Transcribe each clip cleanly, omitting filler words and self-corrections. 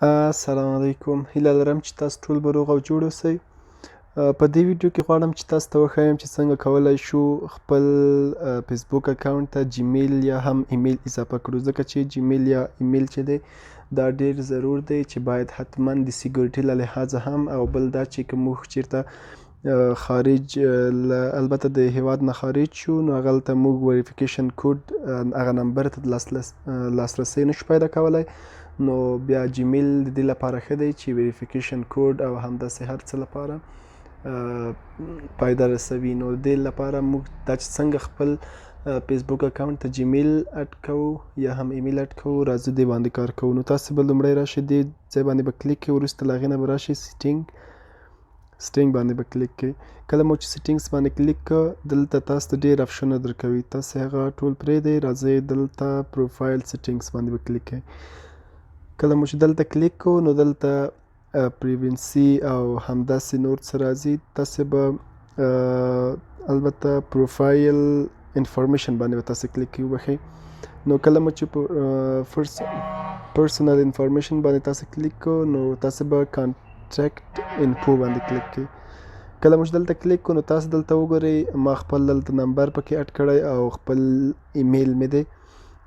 السلام علیکم، هیله لرم چې تاسو ټول به روغ او جوړ اوسئ. په دې ویډیو کې غواړم چې تاسو ته وښایم چې څنګه کولای شو خپل فیسبوک اکاونټ ته جیمیل یا هم ایمیل اضافه کړو، ځکه چې جیمیل یا ایمیل چې دی دا ډیر ضرور دی چې باید حتما د سیکورټي له لحاظه هم، او بل دا چې که موږ چیرته خارج، البته د هیواد نه خارج شو، نو هغلته موږ وریفیکیشن کوډ هغه نمبر ته لاسرسی نشو پیدا کولای. نو بیا جیمیل د دې لپاره ښه دی چې وریفیکیشن کوډ او همداسې هر څه لپاره فایده رسوي. نو د دې لپاره موږ دا چې څنګه خپل فیسبوک اکاونټ ته جیمیل اډ کوو یا هم ایمیل اډ کوو، راځو دې باندې کار کوو. نو تاسو به لومړی راشئ، دې ځای باندې به کلیک کوئ، وروسته له هغې نه به راشئ سیټینګ، سیټینګ باندې به کلیک کوئ. کله مو چې سیټینګز باندې کلیک کړ، دلته تاسو ته ډېر آپشنونه درکوي، تاسو هغه ټول پرېږدئ. راځئ دلته پروفایل سیټینګز باندې به کلیک کوئ. کله مو چې دلته کلیک کو، نو دلته پریوینسي او همداسې نور څه راځي. تاسو به البته پروفایل انفارمیشن باندې به تاسو کلیک کوئ، وبخښئ. نو کله مو چې پرسونل انفارمیشن باندې تاسو کلیک کو، نو تاسو به کانټیکټ انفو باندې کلیک کوئ. کله مو چې دلته کلیک کو، نو تاسو دلته وګورئ، ما خپل دلته نمبر پکې اډ کړی او خپل ایمیل مې دی.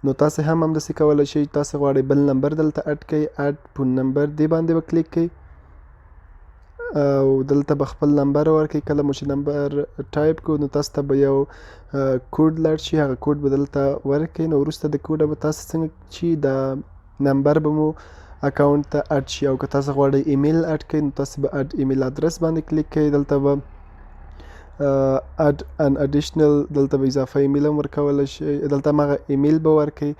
نو تاسو هم همداسې کولی شئ. تاسو غواړئ بل نمبر دلته اډ کړئ، اډ فون نمبر دې باندې به کلیک کړئ او دلته به خپل نمبر ورکړئ. کله مو چې نمبر ټایپ کړو، نو تاسو ته به یو کوډ لاړ شي، هغه کوډ به دلته ورکړئ. نو وروسته د کوډه به تاسو څنګه چې دا نمبر به مو اکاونټ ته اډ شي. او که تاسو غواړئ ایمیل اډ کړئ، نو تاسو به اډ ایمیل ادرس باندې کلیک کړئ. دلته به اډ ان اډیشنل، دلته به اضافه ایمیل هم ورکولی شئ، دلته هم هغه ایمیل به ورکړئ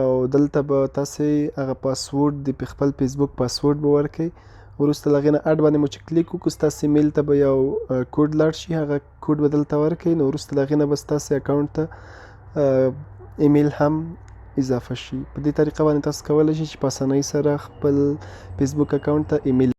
او دلته به تاسې هغه پاسورډ د خپل فیسبوک پاسورډ به ورکړئ. وروسته له هغې نه اډ باندې مو چې کلیک وکړو، ستاسې ایمیل ته به یو کوډ لاړ شي، هغه کوډ به دلته ورکړئ. نو وروسته له هغې نه به ستاسې اکاونټ ته ایمیل هم اضافه شي. په دې طریقه باندې تاسو کولی شئ چې په اسانۍ سره خپل فیسبوک اکاونټ ته ایمیل